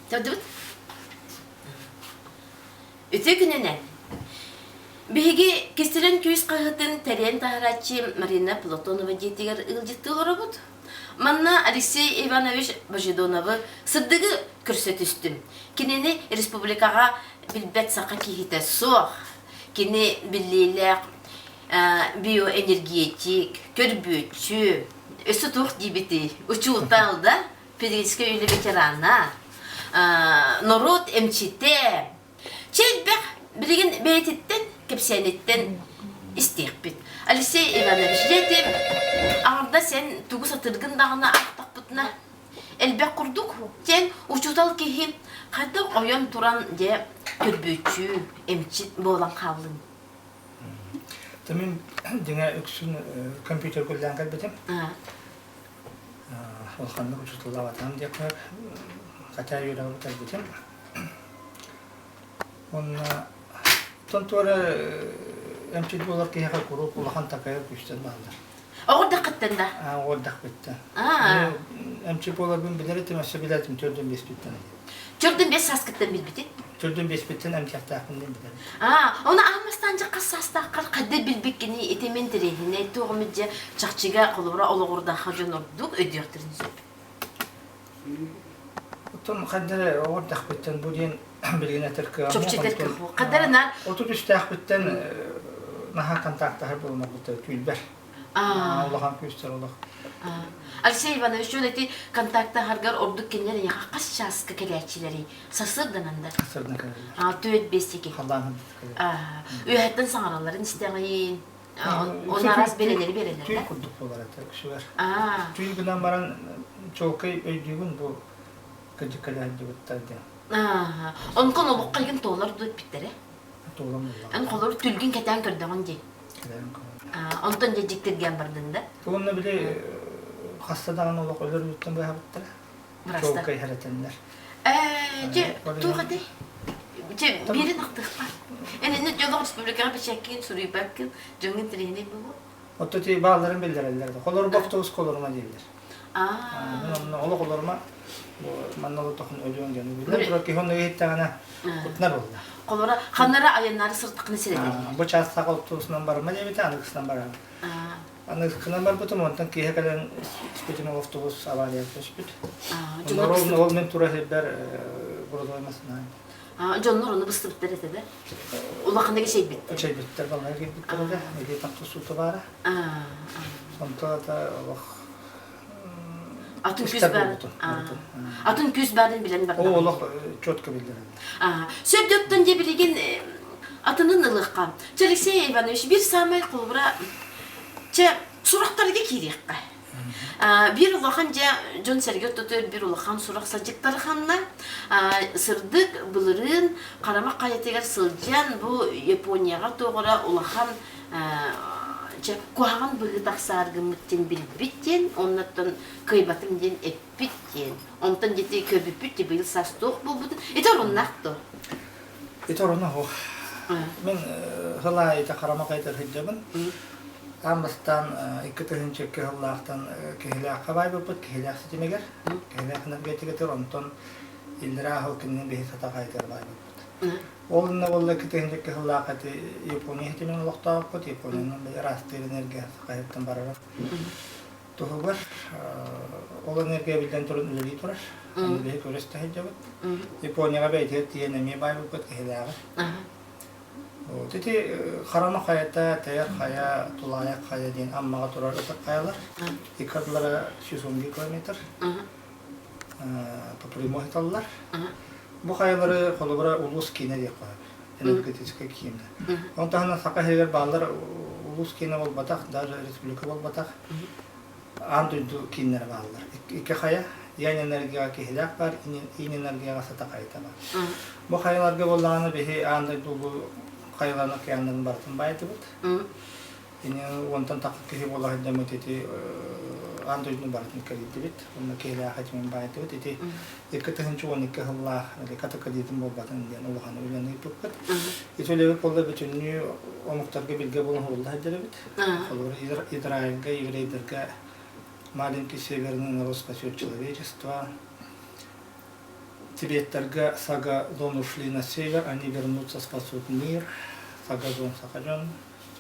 Көрдүбүт? Үтүө күнүнэн! Биһиги Кистэлэҥ күүс хаһыатын тэрийэн таһарааччы Марина Платонова дьиэтигэр ыалдьыттыы олоробут. Манна Алексей Иванович Божедоновы сырдыгы көрсө түстүм. Кинини республикаҕа билбэт саха киһитэ суох. Кини биллиилээх биоэнергетик, көрбүөччү, өссө туох диибитий, учуутал да, педагогическай үлэ ветерана, норуот эмчитэ. Чэ элбэх билигин бэйэтиттэн, кэпсээниттэн истиэхпит. Алексей Иванович, дьэ ити аҥардас сен тугу сатыыргын даҕаны аахтахпытына элбэх курдук. Сен учуутал киһи хайдах ойон туран дьэ көрбүөччү, эмчит буолан хааллыҥ? Мин дьиҥэ үксүн компьютер үлэлээн кэлбитим. Улаханнык учууталлаабатаҕым диэххэ хотя үөрэҕи бүтэрбитим. Уонна оттон туора эмчит буолар киһиэхэ куруук улахан такайар күүстэр бааллар. Оҕурдаххыттан да? Оҕурдахпыттан. Эмчит буоларбын билэр этим, өссө билээтим төрдүн биэспиттэн. Төрдүн биэс сааскыттан билбитин? Төрдүн биэспиттэн эмтиэхтээхпин диэн билэрим. Аа, оны аан бастаан дьэ хас саастааххар хайда билбиккиний ити мин интэриэһинэй туох эмит дьэ чахчыга холобура олоҕурдаахха дьон ордук өйдүөхтэрин сөп. Оттон хайда эрэ оҕурдахпыттан бу диэн билигин этэр кыаҕым Чопчу этэр кыах Хадары наар 33-тээхпиттэн наһаа контактаһар буолумарбыта түүлбэр. Улахан күүстэр олох. Алексей Иванович, дьон ити контактаһаргар ордук кинилэр эйиэхэ хас чааска кэлээччилэрий? Сарсыарданан да? Сарсыардан кэлэллэр. Түөрт биэс Халлаан Үөһэттэн саҥаралларын истэҕин. Оны араас бэрэлэри берэллэр Түүл курдук буолар этэ үксүгэр. Түүл гынан баран чуолкай өйдүүгүн бу кырдьык кэлээддибиттэр диэн. Онкон олоххо игин туолар дуу эппиттэрэ? Туолан буоллаҕа. Эн холор түлгүн кэтээн көрдөҕүн дии. Кэтээн көрөҕүн. Онтон дьэ дьиктиргээн бардын да? Уонна били хаста даҕаны олох өлөр өлүүттэн быыһаабыттара. Чуолкай хэрэтэннэр. Ээ, дьэ, туох этэй? Дьэ, биирин ахтыахха. Эн иннэ дьолох республикаҕа бэчээккин суруйбаккын, дьоҥҥун интэриэһинэй буолуо. Оттон ти баалларын биллэрэллэр. Холорбо автобус холорума дииллэр. Мин онно олох олорума бу манна олотохун өлүөҥ диэн. Биллэн турар киһи онно иһиттэҕинэ кутунар буолла. Холоро ханнара айаннаары сыртаххына сирэтэллэр. Бу чаастаах автобусунан барыма диэбитэ, аныгысынан барарым. Аныгысынан барбытым, онтон киэһэ кэлэн испитим ол автобус аварияҕа түспүт. Онно ол мин тура сирбэр грузовой массыына Дьоннор ону быстыбыттар этэ да? Улаханнык эчэйбиттэр. Эчэйбиттэр, балайа киирбиттэр этэ. Илии тахсыыта баара. Онто ата олох Атын күүс баар. Атын күүс баарын билэн барда. О, олох четко биллэрэн. Сөп дьоттон дьэ билигин атынын ылыахха. Чэ, Алексей Иванович, биир саамай холобура чэ сурахтарга киириэххэ. Биир улахан дьэ дьон-сэргэ ортотугар биир улахан сурах садьыктары ханна сырдык былырыын Харамах хайатыгар сылдьан бу Японияҕа туоҕура улахан дьэ куһаҕан быһыы тахсаар гыммыт диэн билбит диэн оннуттан кыайбатым диэн эппит диэн онтон дьити көрбүппүт быйыл саас туох буолбутун ити оруннаах дуо Ити оруна суох. Мин сыл аайы Харамах хайатыгар сылдьабын. Аан бастаан 2002 сыллаахтан Киһилээххэ баайбыппыт, Киһилээх ситимигэр, Киһилээх энергетикатыгар, онтон иллэрээ сыл кинини биһи Сата хайатыгар баайбыппыт. Ол иннэ буолла 2002 сыллаах ити Япония ситимин олохтообуппут, Япониянан ыраастыыр энергия хайаттан барара. Туһугар ол энергия биллэн туран үлэлии турар. Аны биһи көрүстэ сылдьабыт. Японияҕа бэйэтигэр тиийэн эмиэ баайбыппыт киһилээҕи. Вот ити Харама хайата, Тэйэр хайа, Тулаайах хайа диэн Аммаҕа турар ытык хайалар. Икки ардылара 112 километр. По прямой сыталлар. Бу хайалары холобура улуус киинэ диэххэ сөп. Энергетическай киинэ. Ол таһынан Саха сиригэр бааллар улуус киинэ буолбатах, даже республика буолбатах. Аан дойду кииннэрэ бааллар. Икки хайа, Янь энергияҕа киһилээх баар, Инь энергияҕа Сата хайата баар. Бу хайаларга буоллаҕына биһи аан дойду улуу хайаларын океаннарын барытын байытыбыт. Ини уонтан тахса киһи буола сылдьаммыт ити аан дойдуну барытын кэрийдибит. Онно киһилээх этимин байытыбыт. Ити 2012 сыллаах катакадитын буолбатын диэн улахан үлэни ыыппыппыт. Ити үлэбит буолла бүтүннүү омуктарга билгэ буолан уһулла сылдьар эбит. Холобур, Израильга, еврейдэргэ маленький северный народ спасет человечество. Тибеттарга Сага зон ушли на север, они вернутся, спасут мир. Сага зон саха дьон.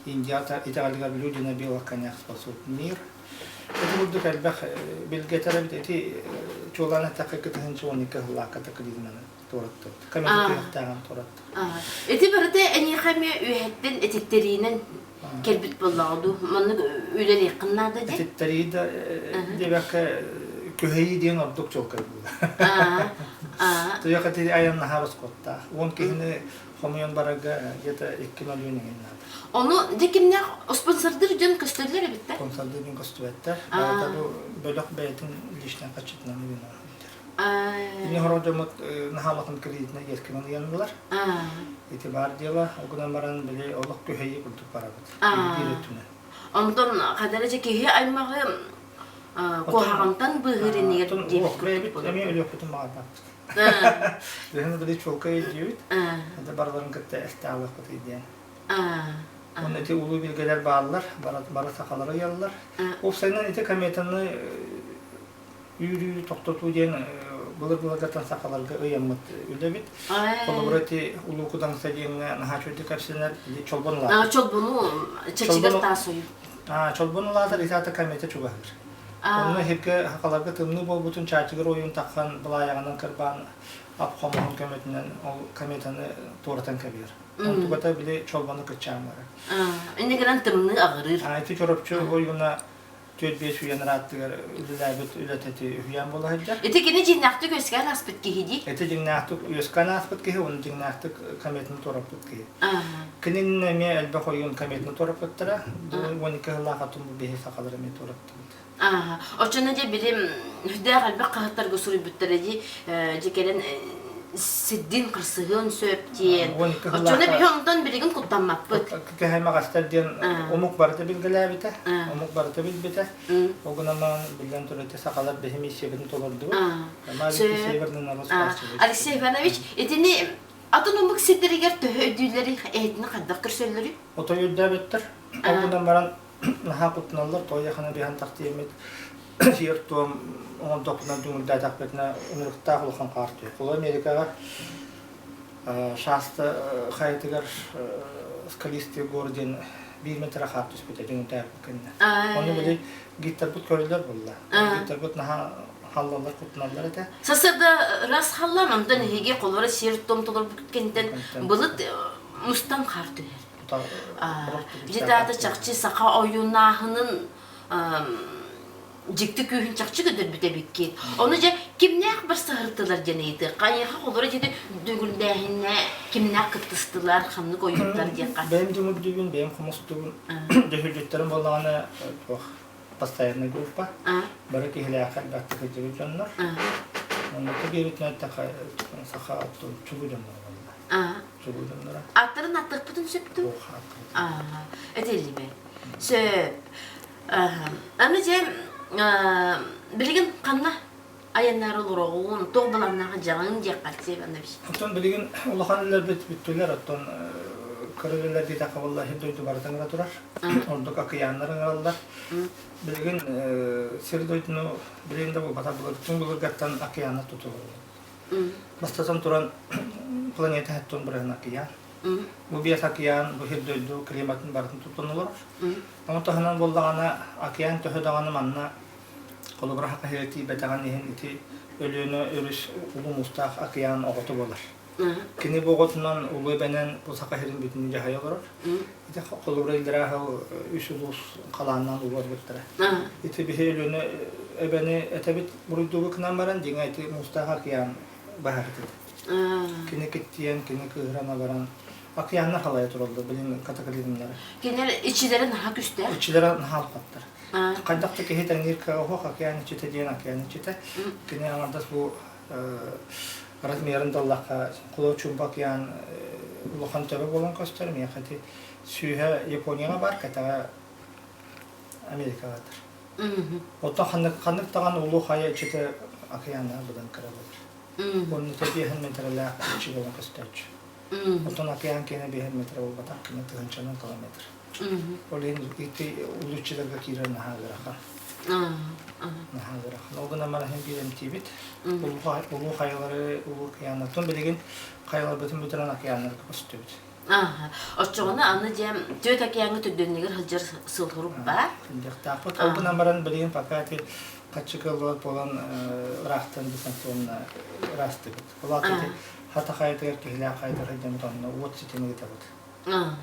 Индията итэҕэлигэр люди на белых конях спасут мир. Ити курдук элбэх билгэтэр эбит. Ити чуолаан эттэххэ 212 сыллаахха катаклизманы туораттыбыт. Комитет үөрэхтээҕин туораттыбыт. Ити барыта эйиэхэ эмиэ үөһэттэн этиттэриинэн кэлбит буоллаҕа дуу? Маннык үлэлиэххин наада дии? Этиттэрии да диэбэккэ күһэйии диэн ордук чуолкай буолар. Туйах ити айан наһаа роскоттаах. 10 киһини хомуйан барарга где-то 2 мөлүйүөн эҥин наада. Ону дьэ кимнээх спонсордыр дьон көстөллөр эбиттэр? Спонсордыр дьон көстүбэттэр. Барыта бу бөлөх бэйэтин личнэй харчытынан үбүн Ини сорох дьоммут наһаа улахан кредитинэй иэскэнэн ыйаннылар. Ити баар дьыала. Ол гынан баран били олох күһэйии курдук барабыт. Биир өттүнэн. Онтон хадара дьэ киһи аймаҕы куһаҕантан быыһыыр иннигэр диэбит курдук. Эмиэ өлүөхпүтүн баҕарбаппыт. Төһөнү били чуолкай өйдүүбүт. Это барыларын кытта эстаалыахпыт диэн. Онно ити улуу билгэлэр бааллар, бары сахалары ыйаллар. Уопсайынан ити кометаны Үүрүү, тохтотуу диэн былыр-былыргаттан сахаларга ыйаммыт үлэбит. Холобура ити Улуу Кудаҥса диэҥҥэ наһаа үчүгэйдик кэпсэнэр чолбон улаатар. Чолбону чачыгар таас ойуу. Чолбон улаатар ити ата комета чугаһыыр. Онно иһиргэ сахаларга тымныы буолбутун чаачыгыр ойуун таххан былаайаҕынан кырбаан ап хомуһун көмөтүнэн ол кометаны туоратан кэбиһэр. Онтуката били чолбону кыччаан барар. Инньэ гынан тымныы аҕырыыр. Ити Чоропчу ойууна 4-5 үйэн ырааттыгар үлэлээбит үлэтэ ити үһүйээн буола сылдьар. Ити кини дьиҥнээхтик үөскээн ааспыт киһи дии. Ити дьиҥнээхтик үөскээн ааспыт киһи, уонна дьиҥнээхтик кометаны туораппыт киһи. Кинини эмиэ элбэх ойуун кометаны туораппыттара. 12 сыллаах атын бу биһи сахалар эмиэ туораттыбыт. Оччоно дьэ билим үрдээх элбэх хаһыаттарга суруйбуттара дии дьэ кэлэн сирдин кырсыһыан сөп диэн. Оччоно биһи онтон билигин куттаммаппыт. Кэһэмэҕэстэр диэн омук барыта билгэлээбитэ, омук барыта билбитэ. Ол гынан биллэн турар сахалар биһи миссиябытын толордубут. Алексей Иванович, итини атын омук сирдэригэр төһө өйдүүллэрий, эһитини хайдах көрсөллөрүй? Отой өйдөөбөттөр. Ол гынан баран наһаа куттаналлар, тоойахана биһан тахтиэммит сиэр-туом оҥордохпутуна дүҥүрдээтэхпитинэ ынырыктаах улахан хаар түһэр. Холобур Америкаҕа Шаста хайатыгар Скалистый гор диэн биир метр хаар түспүтэ дүҥүрдээбит кэннэ. Ону били гидтарбыт көрөллөр буолла. Гидтарбыт наһаа халлаллар, куттаналлар этэ. Сарсыарда раз халлаан, онтон эһиги холобура сиэр-туом толорбут кэнниттэн былыт мустан хаар түһэр. Дьэ чахчы саха ойуунааһынын дьикти күүһүн чахчы көрдөрбүт эбиккит. Ону дьэ кимнээх барсыһыртылар диэн ыйытыахха. Эйиэхэ холоро дьиэти дүгүрдээһиннэ кимнээх кыттыстылар, ханнык ойууттар диэххэ. Бэйэм дүҥүрдүүбүн, бэйэм хомустуубун. Дьөһүлдьүттэрим буоллаҕына туох постоянный группа. Бары киһилээххэ элбэхтик сылдьыбыт дьоннор. Онно биэритинэн саха чулуу дьоннор буолла. Чулуу дьонноро. Аттарын аттыахпытын сөп дуу? Этиллибэ. Сөп. Аны дьэ билигин ханна айаннаары олороҕун, туох былааннаах дьаҕыҥ диэххэ Алексей Иванович. Оттон билигин улахан үлэлэрбит бүттүлэр, оттон кыра үлэлэр диэтэххэ буолла иһин дойду барыта ыҥыра турар. Ордук акыйааннар ыҥыраллар. Билигин сир дойдуну билигин да буолбатах былыр түҥ былыргаттан акыйааннар тутуллаллар. Бастатан туран планета хэттон бырыһын акыйаан. Бу биэс акыйаан бу сир дойду климатын барытын тутан олорор. Ону таһынан буоллаҕына, океан төһө даҕаны манна холобура хаһыа тиийбэтэҕин иһин ити Өлүөнэ өрүс улуу муустаах океан оҕото буолар. Кини бу оҕотунан Улуу Эбэнэн бу Саха сирин бүтүннүү дьаһайа олорор. Ити холобура иллэрээ сыл үс улуус халааннаан ууларбыттара. Ити биһи Өлүөнэ Эбэни этэбит буруйдуугу гынан баран, дьиҥэ ити муустаах океан баһарыт этэ. Кини киттийэн, кини кыыһыран абаран Океаннар халайа тураллар, билин катаклизмнары. Кинилэр иччилэрэ наһаа күстээх. Иччилэрэ наһаа улахаттар. Хайдах да киһи тэҥниир кыаҕа океан иччитэ диэн океан иччитэ. Кини аҥардас бу размерын да ыллахха, Куло-Чумба океан улахан төбө буолан көстөр. Миэхэ ити сүүһэ Японияҕа баар, кэтэҕэ Америкаҕа баар. Оттон ханнык ханнык даҕаны улуу хайа иччитэ океаннаах быдан кыра буолар. Онно тэбиэһин метрэлээх иччи буолан көстөөччү. Оттон океан киэнэ биэһин метр буолбатах, кини тыһыынчанан километр. Ол иһин ити улууччуларга киирэр наһаа ыарахан. Наһаа ыарахан. Ол гынан баран биир эмтиибит. Улуу хайалары, улуу океаннартан билигин хайаларбытын бүтэрэн океаннарга көстүбүт. Оччоҕуна аны дьэ түөрт океаҥҥа түрдүннүгэр сылдьар сылгырык баар. Сылдьыахтаахпыт. Ол гынан баран билигин пока ити хаччы кыаллыбат буолан ыраахтан дистанционно ыраастыыбыт. Ол аата ити хата хайатыгар киһилээх хайатыгар сылдьаммыт онно уот ситимин ыытабыт.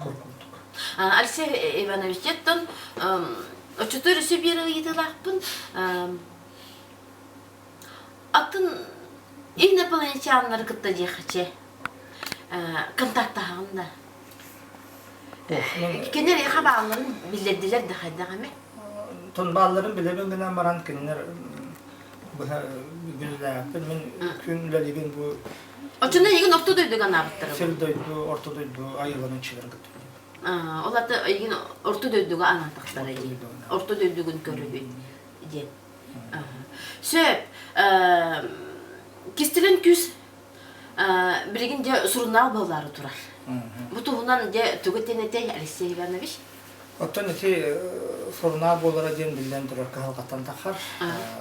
Кур курдук. Алексей Иванович, оттон оччотугар өссө биир ыйытыылаахпын. Атын инопланетяннары кытта диэххэ контактаһаҕын да? Кинилэр эйиэхэ баалларын биллэрдилэр да хайдах эмэ? Тон баалларын билэбин гынан баран кинилэр быһа билээппин мин күн үлэлиибин бу Оччону эйигин орто дойдуга анаабыттара Сир дойду, орто дойду айыларын иччилэрин кытта үлэлиибин. Ол аты эйигин орто дойдуга анаатахтара дии. Орто дойдугун көрүбүт диэн. Сөп. Кистэлэҥ күүс билигин дьэ сурунаал буолаары турар. Бу туһунан дьэ тугу этэн этэй Алексей Иванович? Оттон ити сурунаал буолара диэн биллэн турар кыһалҕаттан таххар.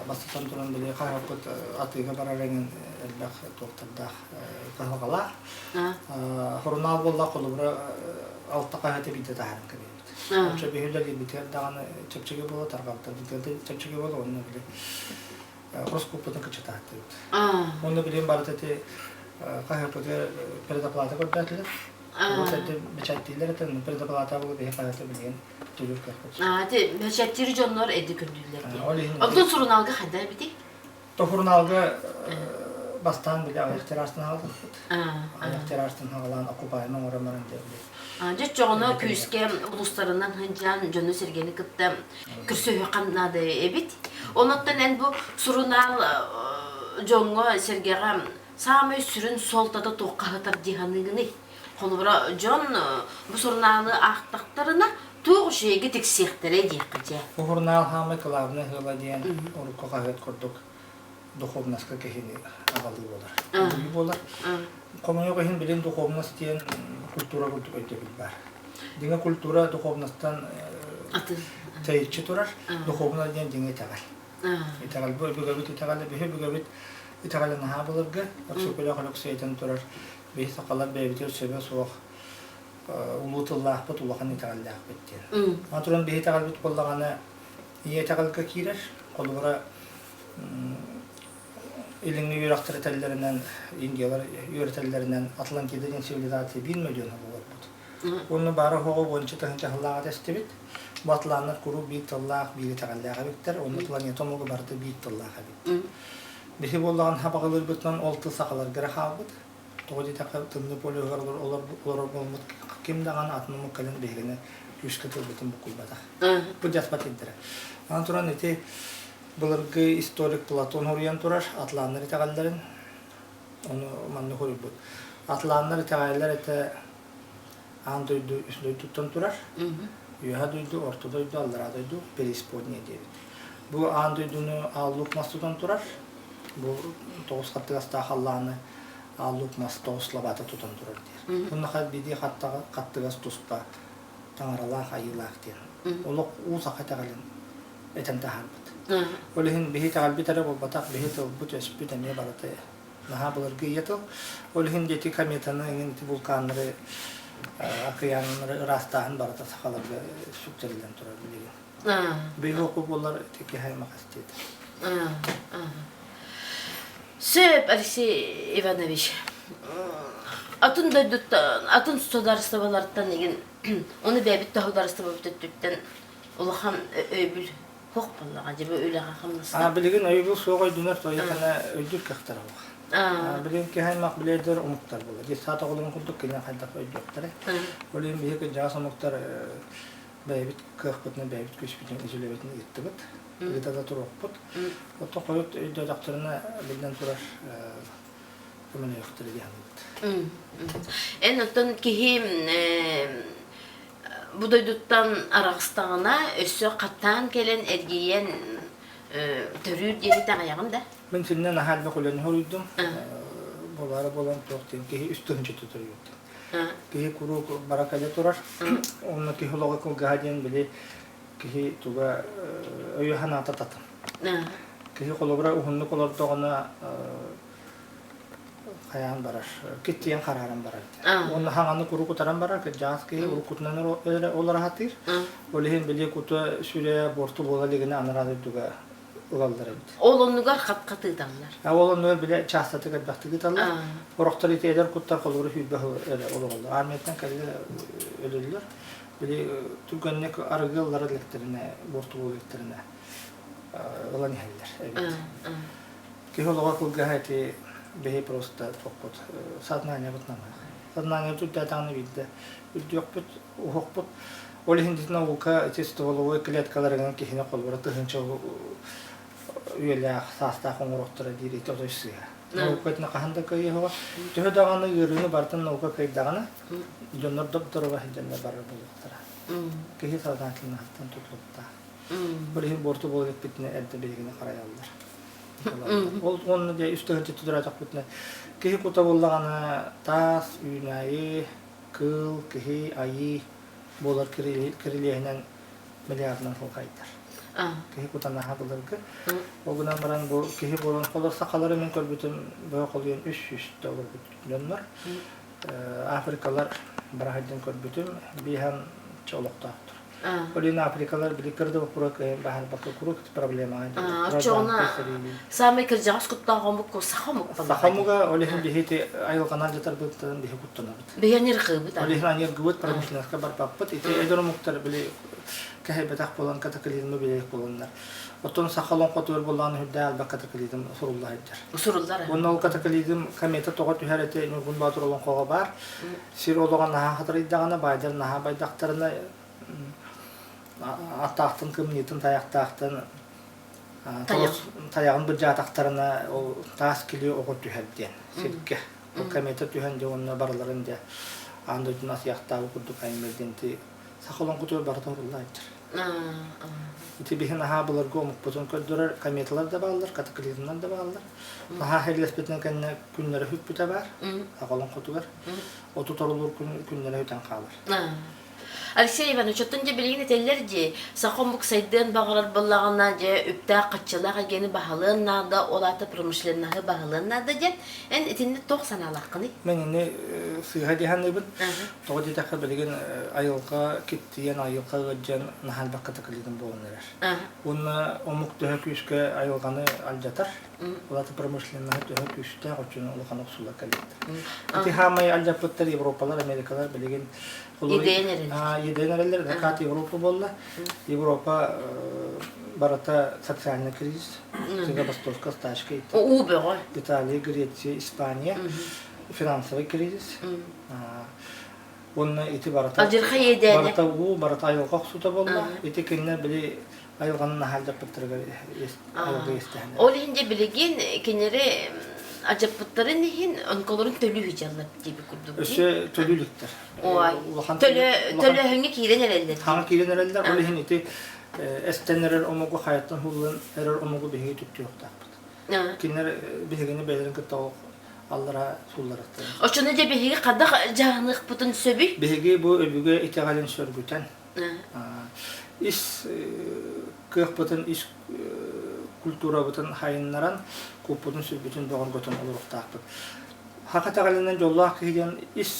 Бастатан туран били хаһыаппыт атыыга барар эҥин элбэх туохтардаах кыһалҕалаах. Сурунаал буолла холобура алта хаһыаты биирдэ таһааран кэбиһэбит. Оччо биһи үлэлиирбитигэр даҕаны чэпчэки буола, тарҕамтарбытыгар да чэпчэки буола, уонна били ороскуоппутун кыччатааттыбыт. Уонна билигин барыта ити хаһыаппытыгар предоплата көрдөөтүлэр. Вот это бэчээттииллэр этэ, предоплата буолу биһи хаһыаты билигин төлүүр кыахпыт. Ити бэчээттиир дьоннор эди көрдүүллэр дии. Онтон сурунаалга хайда эбитий? Сурунаалга бастаан били аҕыйах тиражтан хаалбыппыт. Аҕыйах тиражтан хаалаан окупаемы оҥорон баран дьэ били. Дьэ оччоҕуна күүскэ улуустарынан сылдьан дьону-сэргэни кытта көрсүһүөххэ наада эбит. Онуттан эн бу сурунаал дьоҥҥо-сэргэҕэ саамай сүрүн суолтата туохха сытар дии саныыгыный? Холобура, дьон бу сурунаалы аахтахтарына туох үчүгэйгэ тиксиэхтэрэ диэххэ дьэ. Бу сурунаал хаамай кылаабынай сыала диэн урукку хаһыат курдук духовноска киһини аҕалыы буолар. Аҕалыы буолар. Хомойуох иһин билин духовность диэн культура курдук өйдөбүл баар. Дьиҥэ культура духовностан тэйиччи турар. Духовность диэн дьиҥэ итэҕэл. Итэҕэл бу өбүгэбит итэҕэлэ, биһи өбүгэбит итэҕэлэ наһаа былыргы. Өксөкүлээх Өлөксөй этэн турар биһи сахалар бэйэбитигэр сөбө суох улуу тыллаахпыт, улахан итэҕэллээхпит диэн. Аны туран биһи итэҕэлбит буоллаҕына ийэ итэҕэлгэ киирэр. Холобура, илиҥҥи үөрэхтэр этэллэринэн, индиялар үөрэтэллэринэн Атлантида диэн цивилизация биир мөлүйүөн олорбут. Уонна баара оһоҕо уонча тыһыынча сыллааҕа тэстибит. Бу атланнар куруук биир тыллаах, биир итэҕэллээх эбиттэр. Онно планета омуга барыта биир тыллаах эбит. Биһи буоллаҕын хабаҕалыырбытынан ол тыл сахаларга эрэ хаалбыт. Тоҕо диэтэххэ, тымныы полюһугар олорор буолбут ким даҕаны атын омук кэлэн биһигини күүскэ тылбытын буккуйбатах. Бу дьаспат ирдэрэ. Аны туран ити былыргы историк Платон хоруйан турар атланнар итэҕэллэрин ону маннык хоруйбут. Атланнар итэҕэллэр этэ аан дойду үс дойдуттан турар. Үөһэ дойду, орто дойду, аллараа дойду, преисподняя диэбит. Бу аан дойдуну Аал Луук мас тутан турар. Бу тоҕус хаттыгастаах халлааны Аал Луук мас тоҕус лабаата тутан турар диир. Онно хас биирдии хаттыгас туспа таҥаралаах, айыылаах диэн. Олох уу саха итэҕэлин этэн таһаарбыт. Ол иһин биһи итэҕэлбит эрэ буолбатах, биһи тылбыт-өспүт эмиэ барыта наһаа былыргы ийэ тыл. Ол иһин ити кометаны, эҥин ити вулканнары, акыйааннары ыраастааһын барыта сахаларга сүктэриллэн турар билигин. Биһиги буоллар ити киһи аймах эстиэтэ. Сөп, Алексей Иванович. Атын дойдуттан, атын судаарыстыбалартан игин, ону бэйэбит судаарыстыбабыт өттүттэн улахан өйөбүл Суох буоллаҕа дьэ бу үлэҕэ хамнаска. Билигин өйөбүл суох өйдөнөр тойохана өйдүүр кыахтара суох. Билигин киһи аймах билэрдэр омуктар буолар. Детсад оҕолорун курдук кини хайдах өйдүөхтэрэ. Ол иһин биһиги кырдьаҕас омуктар бэйэбит кыахпытынан бэйэбит күүспүтүнэн үлэбитин ыыттыбыт. Ыыта да туруохпут. Оттон хойут өйдөөтөхтөрүнэ биллэн турар көмөлөһүөхтэрэ дии саныыбыт. Эн оттон киһи бу дойдуттан араҕыстаҕына өссө хаттаан кэлэн эргийэн төрүүр диэни итэҕэйэҕин да? Мин синнэ наһаа элбэх үлэни хоруйдум. Буолаары буолан туох диэн киһи үс тыһыынча төрүүр. Киһи куруук бара кэлэ турар. Онно киһи олоҕо кылгаһа диэн били Киһи туга өйө-санаата татым. Киһи холобура уһуннук олордоҕуна хайаан барар, киттийэн харааран барар. Уонна хаҥаны куруук утаран барар, кырдьаҕас киһи уруккутунан олоро сатыыр. Ол иһин били кута сүрэ буорту буола илигинэ анараа дойдуга ылаллар эбит. Ол оннугар хат-хат ыыталлар. Ол оннугар бile чаастатык элбэхтик ыыталлар. Орохтор ити эдэр куттар холобура сүүрбэ сыл эрэ олороллор. Армияттан кэллэ өлөллөр. Били түргэнник арыгы ыллара иликтэринэ, буорту буола иликтэринэ ылан иһэллэр эбит. Киһи олоҕо кылгаһа ити биһи просто туохпут сознаниебыт намыһах. Сознаниебыт үрдээтэҕинэ биирдэ үрдүөхпүт, уһуохпут. Ол иһин ити наука ити стволовой клеткаларынан киһини холобура тыһыынча үйэлээх саастаах оҥоруохтара диир ити отой сыыһа. Наука итини хаһан да кыайыаҕа. Төһө даҕаны ыарыыны барытын наука кыайдаҕына, дьоннор доп-доруоба сылдьаннар барар буолуохтара. Киһи сознательноһыттан тутулуктаах. Ол иһин буорту буола иликпитинэ эрдэ биһигини харайаллар. Ол уонна дьэ үс тыһыынча түтүрээтэхпитинэ киһи кута буоллаҕына таас, үүнээйи, кыыл, киһи, айыы буолар кирилиэһинэн миллиардынан сылхайдар. Киһи кута наһаа былыргы. Ол гынан баран бу киһи буолан холор сахалары мин көрбүтүм бөҕө холуйан 300 олорбут дьоннор. Африкалар бара сылдьан көрбүтүм бииһэн олохтоохтор. Ол иһин Африкалар били кырдыбы курук баһарбакка курук проблемаҕа Оччоҕуна саамай кырдьаҕас куттаах омук саха омук Саха омуга ол иһин биһи ити айылҕанан дьатарбыттан биһи куттанабыт. Биһи аньыргыыбыт. Ол иһин аньыргыбыт промышленностка барбаппыт. Ити эдэр омуктар били кэһэйбэтэх буолан катаклизмы билэрик буоланнар. Оттон саха олоҥхотугар буоллаҕына үрдээх элбэх катаклизм сурулла сылдьар. Суруллар. Уонна ол катаклизм комета тоҕо түһэр этэ Ньургун Боотур олоҥхоҕо баар. Сир олоҕо наһаа хатырыйдаҕына, баайдар наһаа байдахтарына аттаахтан кымньыытын тайахтаахтан тайаҕын былдьаатахтарына ол таас кили оҕо түһэр диэн сиргэ. Ол комета түһэн дьэ уонна барыларын дьэ аан дойдуну асыйахтаабы курдук айымньы диэн саха олоҥхотугар барыта уруллааччыр. Ити биһи наһаа былыргы омукпутун көрдөрөр кометалар да бааллар, катаклизмнар да бааллар. Наһаа хэрлэспитин кэннэ күннэрэ сүппүтэ баар, олоҥхотугар. Оту торулуур күннэрэ сүтэн хаалар. Алексей Иванович, оттон дьэ билигин этэллэр дии, саха омук сайдыан баҕарар буоллаҕына, дьэ үптээх хаччылаах эйгэни баһылыан наада, ол аата промышленноһы баһылыан наада диэн. Эн итиннэ туох санаалааххыный? Мен ини сыыһа дии саныыбын. Тоҕо диэтэххэ билигин айылҕа киттийэн, айылҕа ыалдьан наһаа элбэх катаклизм буолан эрэр. Уонна омук төһө күүскэ айылҕаны алдьатар, ол аата промышленноһы төһө күүстээх оччону улахан охсуулар кэлбиттэр. Ити хаамай алдьаппыттар Европалар, Америкалар билигин Идэйэн эрэллэр. Идэйэн эрэллэр, закат Европа буолла. Европа барыта социальный кризис, забастовка, стачка. Уу бөҕө. Италия, Греция, Испания финансовый кризис. Уонна ити барыта Алдьархай иэдээнэ. барыта уу, барыта айылҕа охсуута буолла. Ити кинилэр били айылҕаны наһаа алдьаппыттарыгар айылҕа иэстэһэннэр. Ол иһин дьэ билигин кинилэри алдьаппыттарын иһин онколорун төлүү сылдьаллар диэбит курдук. Өссө төлүү иликтэр. Ой. Улахан Төлөөһүҥҥэ киирэн эрэллэр. Хаҥа киирэн эрэллэр. Ол иһин ити эстэн эрэр омугу хайаттан хуллан эрэр омугу биһиги түптүөхтаахпыт. Кинилэр биһигини бэйэлэрин кытта аллара суулларыттар. Оччону дьэ биһиги хайдах дьаһаныахпытын сөбүй? Биһиги бу өбүгэ итэҕэлин сөргүтэн, ис кыахпытын, ис культурабытын хайыннаран, куппутун сүрбүтүн бөҕөргөтөн олоруохтаахпыт. Саха итэҕэлинэн дьоллоох киһи диэн ис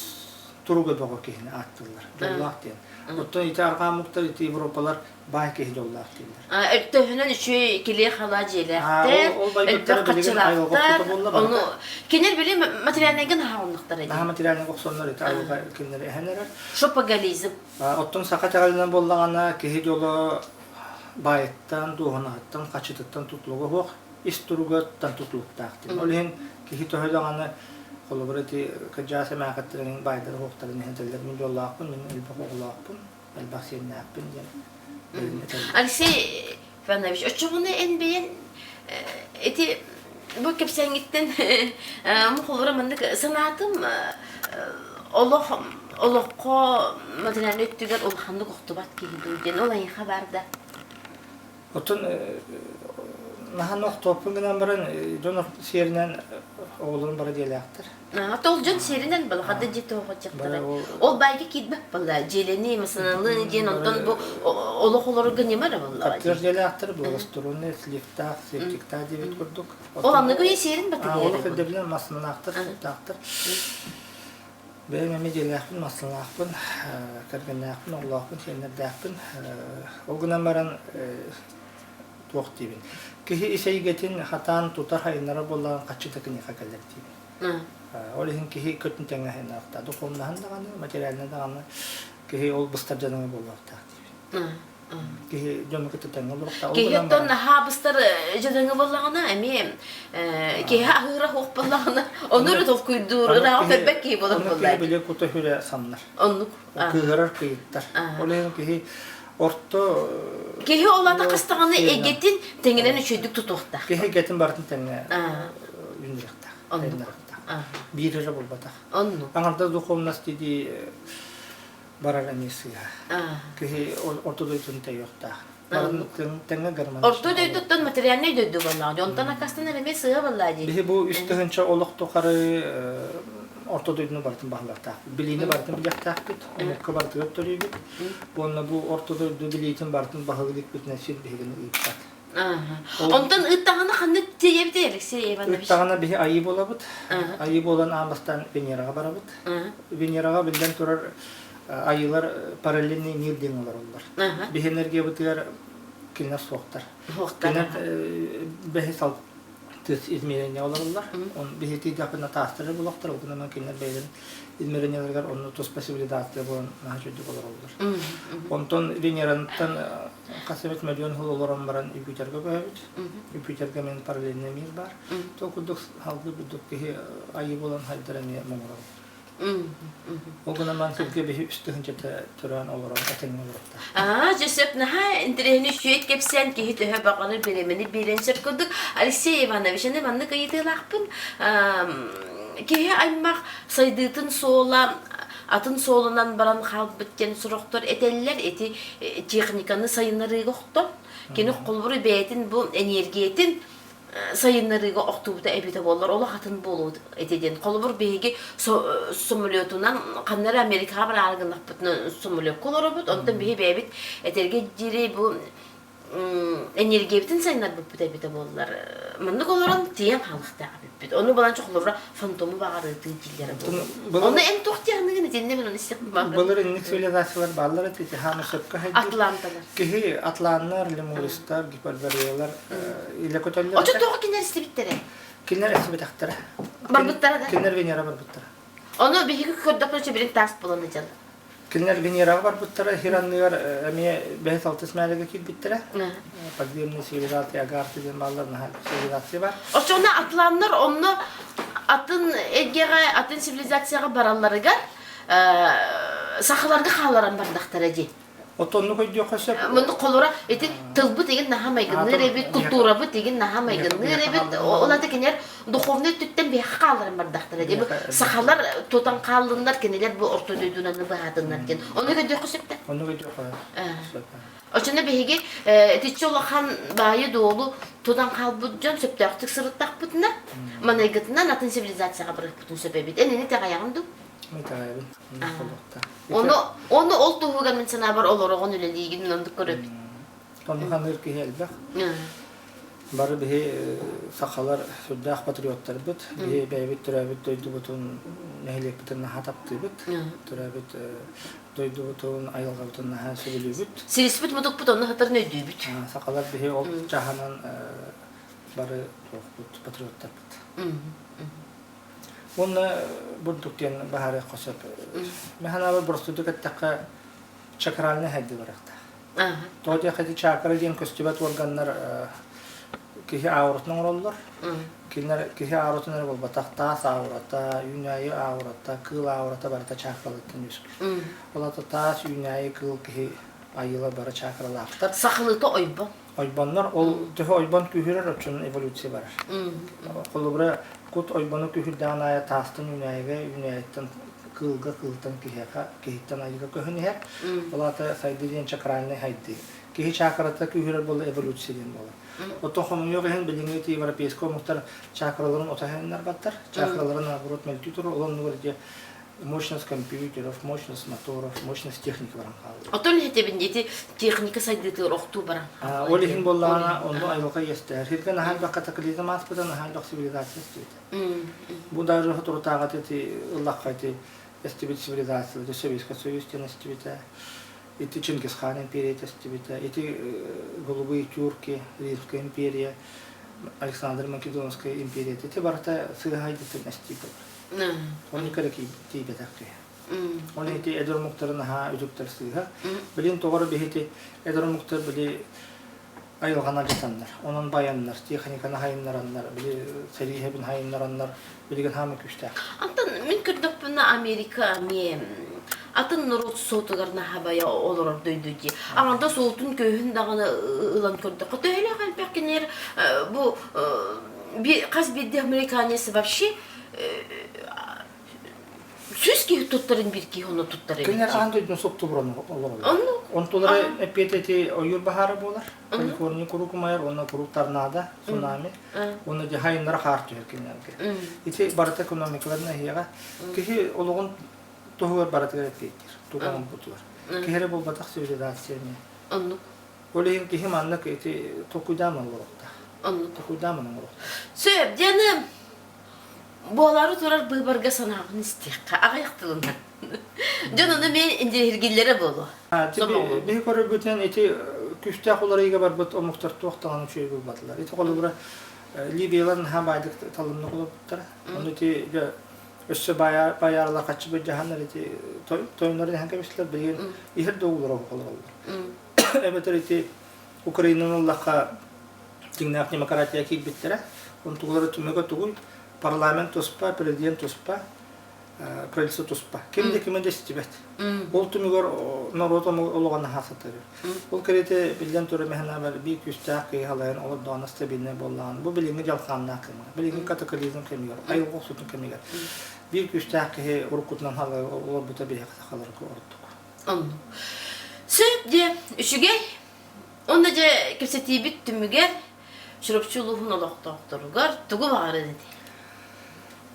туруга бөҕө киһини ааттыыллар. Дьоллоох диэн. Оттон ити арҕаа омуктар, ити европалар баай киһи дьоллоох дииллэр. Төһөнөн үчүгэй килиэ-халаа дьиэлээхтэр, элбэх хаччылаахтар, ону кинилэр били материальнайга наһаа оннуктар эдии. Наһаа материальнайга охсоннор ити айылҕа кинилэри эһэн эрэр. Шопоголизм. Оттон саха итэҕэлинэн буоллаҕына киһи дьоло баайыттан, дуоһунаһыттан, хаччытыттан тутулуга суох, ис туругуттан тутулуктаах диэн. Ол иһин киһи төһө даҕаны холобура ити кырдьаҕас эмээхиттэрин баайдара суохтарын иһин этэллэр мин дьоллоохпун, мин элбэх оҕолоохпун, элбэх сиэннээхпин диэн Алексей Иванович, оччоҕуна эн бэйэн ити бу кэпсээҥҥиттэн холобура маннык санаатым олох олоххо материальнай өттүгэр улаханнык охтубат киһи дуу диэн ол эйиэхэ баар да Оттон. Наһаа охтуоппун гынан баран дьон сиэринэн оҕолорун бары диэлээхтэр. Ол дьон сиэринэн балаҕада дьиэ тоҕо дьахтара. Ол байга киирбэт балла дьиэлэни, масыналыы диэн онтон бу олох олорго ньыма эрэ буолла. Квартира дьиэлээхтэр, благоустроенный, сливтаах, септиктаах диэбит курдук. Ол аныгы үйэ сиэрин батыгыйар. Олох ирдэбилинэн массыналаахтар, суттаахтар. Бэйэм эмиэ дьиэлээхпин, массыналаахпын, кэргэннээхпин, оҕолоохпун, сиэннэрдээхпин. Ол гынан баран туох диибин. Киһи ис эйгэтин хатаан тутар хайыннара буоллаҕын хаччыта киниэхэ кэлэр диибин. Ол иһин киһи көтүн тэҥҥэ хайыннаахтаах. Духовнаһын даҕаны, материальнай даҕаны киһи ол быстар дьадаҥы буолуохтаах диибин. Киһи дьону кытта тэҥҥэ олоруохтаах. Киһи оттон наһаа быстар дьадаҥы буоллаҕына эмиэ киһи аһыыра суох буоллаҕына ону эрэ толкуйдуур, ырааҕы көрбөт киһи буолар буоллаа. Киһи били кута хүрэ самнар. Оннук. Кыыһырар кыйыттар. Ол иһин киһи орто Киһи ол ата хастаҕына эгэтин тэҥинэн үчүгэйдик тутуохтаах. Киһи эгэтин барытын тэҥҥэ үүннэриэхтээх. Оннук. Биир эрэ буолбатах. Оннук. Аҥардас духовность дии барар эмиэ сыыһа. Киһи орто дойдутун тэйиэхтээх. Тэҥҥэ гармонично. Орто дойдуттан материальнай дойду буоллаҕа. Онтон акастанар эмиэ сыыһа буоллаа дии. Биһи бу үс тыһыынча олох тухары орто дойдуну барытын баһылыахтаахпыт. Билиини барытын билиэхтээхпит, омукка барытыгар төрүүбүт. Уонна бу орто дойду билиитин барытын баһылыы иликпитинэ сир биһигини ыыппат. Онтон ыыттаҕына ханнык тиийэбитий Алексей Иванович? Ыыттаҕына биһи айыы буолабыт. Айыы буолан аан бастаан Венераҕа барабыт. Венераҕа биллэн турар айыылар параллельный мир диэн олороллор. Биһи энергиябытыгар кинилэр суохтар. Кинилэр бэһис алтыс измерение олороллор. Биһи тиийдэхпитинэ таастары булахтар, ол гынан кинилэр бэйэлэрин измерениеларыгар онно туспа цивилизация буолан наһаа үчүгдүк олороллор. Онтон Венерантан хас эмит миллион сыл олорон баран Юпитерга көһөбүт. Юпитерга мен параллельный мир бар. Сол курдук салгыы курдук киһи айыы буолан хайдара эмиэ муҥурал. Ол гынан баран сиргэ биһи үс тыһыынчата төрөөн олорон этэҥҥэ олоруохтаах. Аа, дьэ сөп наһаа интэриэһинэй үчүгэй кэпсээн киһи төһө баҕарар бириэмэни биэрэн сөп курдук. Алексей Иванович, аны маннык ыйытыылаахпын. Киһи аймах сайдыытын суола атын суолунан баран хаалбыт диэн сорохтор этэллэр. Ити техниканы сайыннарыыга охтон. Кини холобур бэйэтин бу эниэргийэтин сайыннарыыга охтубута эбитэ буоллар олох атын буолуо этэ диэн. Холобур, биһиги самолетунан ханна эрэ Америкаҕа бараары гыннахпытына самолекка олоробут, онтон биһи бэйэбит этэргэ диэри бу энергиябытын сайыннарбыппыт эбитэ буоллар маннык олорон тиийэн хаалыахтаах эбиппит. Ону баланча холобура фантому баҕарыытыы дииллэрэ буолуо. Ону эн туох диэхиныгын итиннэ мин ону истиэхпин баҕарабын. Былыр инник цивилизациялар бааллар этэ, хааны сөпкө хайдыр. Атланталар. Киһи атланнар, лемуристар, гипербореялар илэ көтөллөр. Очо тоҕо кинилэр истибиттэрэ? Кинилэр истибэтэхтэрэ. Барбыттара да? Кинилэр Венера барбыттара. Ону биһиги көрдөхпүнэ билин таас буолан дьалла. Кинилэр Венераҕа барбыттара, сир анныгар эмиэ бэһис-алтыс мээлэгэ киирбиттэрэ. Подземный цивилизация, Агарты диэн бааллар, наһаа цивилизация бар. Оччоҕуна атланнар онно атын эйгэҕэ, атын цивилизацияҕа баралларыгар сахаларга хаалларан бардахтара дии. Отоннук өйдүөххэ сөп. Муннук холура ити тылбыт игин наһаа майгынныыр эбит, культурабыт игин наһаа майгынныыр эбит. Ол ата кинилэр духовный өттүттэн биһиэхэ хаалларан бардахтара дии. Сахалар тутан хааллыннар, кинилэр бу орто дойдунан быһаатыннар диэн. Оннук өйдүөххэ сөп да? Оннук өйдүөххэ сөп. Оччоно биһиги итиччэ улахан баайы-дуолу тутан хаалбыт дьон сөптөөхтүк сырыттахпытына, манайгытынан атын цивилизацияҕа барыахпытын сөп эбит. Эн ини итэҕэйэҕин дуу? Итэҕэйэбин. Ону, ону ол туһугар мин санаабар олороҕун үлэлиигин оннук көрөбүн. Онну ханыыр киһи элбэх. Бары биһи сахалар сүрдээх патриоттарбыт. Биһи бэйэбит төрөөбүт дойдубутун, нэһилиэкпитин наһаа таптыыбыт. Төрөөбүт дойдубутун, айылҕабытын наһаа сөбүлүүбүт. Сириспит мутукпут онно сытарын өйдүүбүт. Сахалар биһи ол чаһынан бары туохпут, патриоттарбыт. Уонна бурдук диэн баһаарыахха сөп. Мин санаабар боростуйдук эттэххэ, чакральнай хайдыы барыахтаах. Тоҕо диэххэ ити чакра диэн көстүбэт органнар киһи ауратын оҥороллор. Кинилэр киһи ауратын эрэ буолбатах, таас аурата, үүнээйи аурата, кыыл аурата барыта чакралыттан үөскүүр. Ол аата таас, үүнээйи, кыыл киһи айыылар бары чакралаахтар. Сахалыыта ойбон. Ойбоннор ол төһө ойбон күүһүрэр оччонон эволюция барар. Холобура, кут ойбону күүһүрдэҕин аайы таастан үүнээйигэ, үүнээйиттэн кыылга, кыылтан киһиэхэ, киһиттэн айыыга көһөн иһэр. Ол аата сайдыы диэн чакральнай сайдыы. Киһи чакрата күүһүрэр буолла эволюция диэн буолар. Оттон хомойуох иһин билиҥҥи ити европейскай омуктар чакраларын ото хайыннарбаттар. Чакраларын наоборот мөлтүү турар. Ол оннугар ити мощность компьютеров, мощность моторов, мощность техники баран хаалла. Оттон иһитэбин ити техника сайдыытыгар охтуу баран хаалла. Ол иһин буоллаҕына онно айылҕа иэстэһэр. Сиргэ наһаа элбэх катаклизм ааспыта, наһаа элбэх цивилизация эстибитэ. Бу даже соторутааҕыта ити ыллахха ити эстибит цивилизация, Советский Союз диэн эстибитэ. Ити Чингисхан империята эстибитэ, ити Голубые тюрки, Римская империя, Александр Македонская империята, ити барыта сыыһа хайдытын эстии буолар. Оны кэрэ тиийбэтэх киһи. Оны ити эдэр омуктары наһаа үтүктэр сыыһа. Билин тоҕоро биһити эдэр омуктар били айылҕаны алдьатаннар, онон байаннар, техниканы хайыннараннар, били сэрии хайыннараннар билигин хаама күүстээх. Антон мин көрдөхпүнэ Америка эмиэ атын норуот суотугар наһаа олорор дойду дии. Аҥардас суолтун көһүн даҕаны ылан көрдөххө төһөлөөх элбэх кинилэр бу хас биирдии американец вообще 100 киһи туттарын биир киһи ону туттар эбит. Кинилэр аан дойдуну суптубуран олороллор. Онтулара эппиэтэ ити ойуур баһаара буолар. Калифорния куруук умайар, уонна куруук торнадо, цунами. Уонна дьэ хайыннара хаар түһэр кинилэргэ. Ити барыта экономикаларын эһиэҕэ. Киһи олоҕун туһугар барытыгар эппиэттиир. Тугу оҥорбутугар. Киһи эрэ буолбатах цивилизация эмиэ. Оннук. Ол иһин киһи маннык ити толкуйдаан оҥоруохтаах. Оннук. Толкуйдаан оҥоруохтаах. Сөп, диэни Буолаары турар быыбарга санааҕын истиэххэ, аҕыйах тылынан. Дьон ону эмиэ интириэһиргииллэрэ буолуо. Биһи көрөргүтүнэн ити күүстээх уларыйыыга барбыт омуктар туох даҕаны үчүгэй буолбатылар. Ити холобура Ливиялар наһаа баайдык талымнык олорбуттара. Ону ити өссө байаарлар хаччы былдьаһаннар ити тойоннорун иһэн кэбистилэр. Билигин иһэр да уулара олороллор. Эбэтэр ити Украинаны ыллахха дьиҥнээх демократия киирбиттэрэ. Онтугулара түмүгэ тугуй? Парламент туспа, президент туспа, правительство туспа. Ким да кими да истибэт. Ол түмүгэр норуот олоҕо наһаа сатарыр. Ол кэриэтэ биллэн турар мэһэнэбэр биир күүстээх киһи халайан олордоҕуна стабильнай буоллаҕына, бу билиҥҥи дьалхааннаах кэмҥэ, билиҥҥи катаклизм кэмигэр, айылҕа охсуутун кэмигэр биир күүстээх киһи уруккутунан олорбута биһиэхэ сахаларга ордук. Оннук. Сөп диэ, үчүгэй. Онно дьэ кэпсэтиибит түмүгэр Чурапчы улууһун олохтоохторугар тугу баҕарар этэй?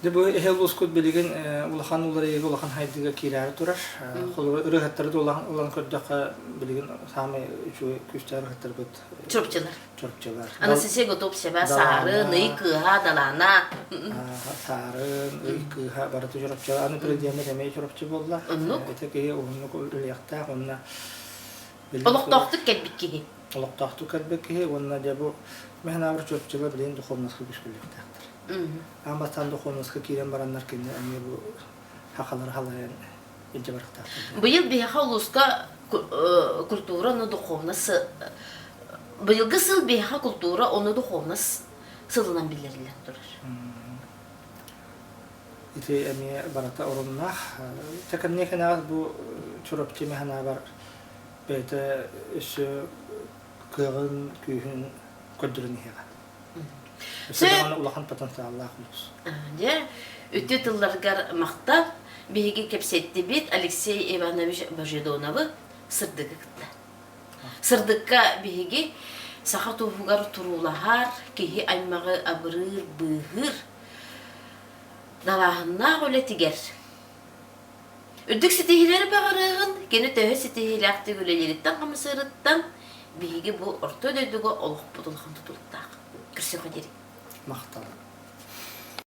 Дьэ бу эһэ улуускут билигин улахан уларыйыыга улахан хайдыыга киирээри турар. Холобур ырыаһыттары да ылан көрдөххө билигин саамай үчүгэй күүстээх ырыаһыттарбыт Чурапчылар. Чурапчылар. Анастасия Готовцева, Саарын, Ый Кыыһа, Далаана. Саарын, Ый Кыыһа барыта Чурапчылар. Аны президеммит эмиэ Чурапчы буолла. Оннук. Ити киһи уһуннук үлэлиэхтээх уонна Олохтоохтук кэлбит киһи. Олохтоохтук кэлбит киһи уонна дьэ бу мэһэнаабыр Чурапчыга билигин духовноска күскүлүөхтээхтэр. Аан бастаан духовноска киирэн бараннар кинини эмиэ бу хахалары халайан илдьэ барыахтаахтар. Быйыл биһиэхэ улууска культура уонна духовность быйылгы сыл биһиэхэ культура уонна духовность сылынан биллэриллэн турар. Ити эмиэ барыта оруннаах. Тэкэмниэ кэнэҕэс бу Чурапчы мэһэнаабар бэйэтэ өссө кыаҕын, күүһүн көрдөрөн иһиэҕэ. Өссө даҕаны улахан потенциаллаах улуус. Дьэ, үтүө тылларгар махтал. Биһиги кэпсэттибит Алексей Иванович Божедоновы сырдыгы кытта. Сырдыкка биһиги саха туһугар туруулаһар, киһи аймаҕы абырыыр, быыһыыр далааһыннаах үлэтигэр Үрдүк ситиһиилэри баҕарыаҕын, кини төһө ситиһиилээхтик үлэлиириттэн-хамсыырыттан биһиги бу орто дойдуга олохпут улахан тутулуктаах. Көрсүөххэ диэри. Махтал.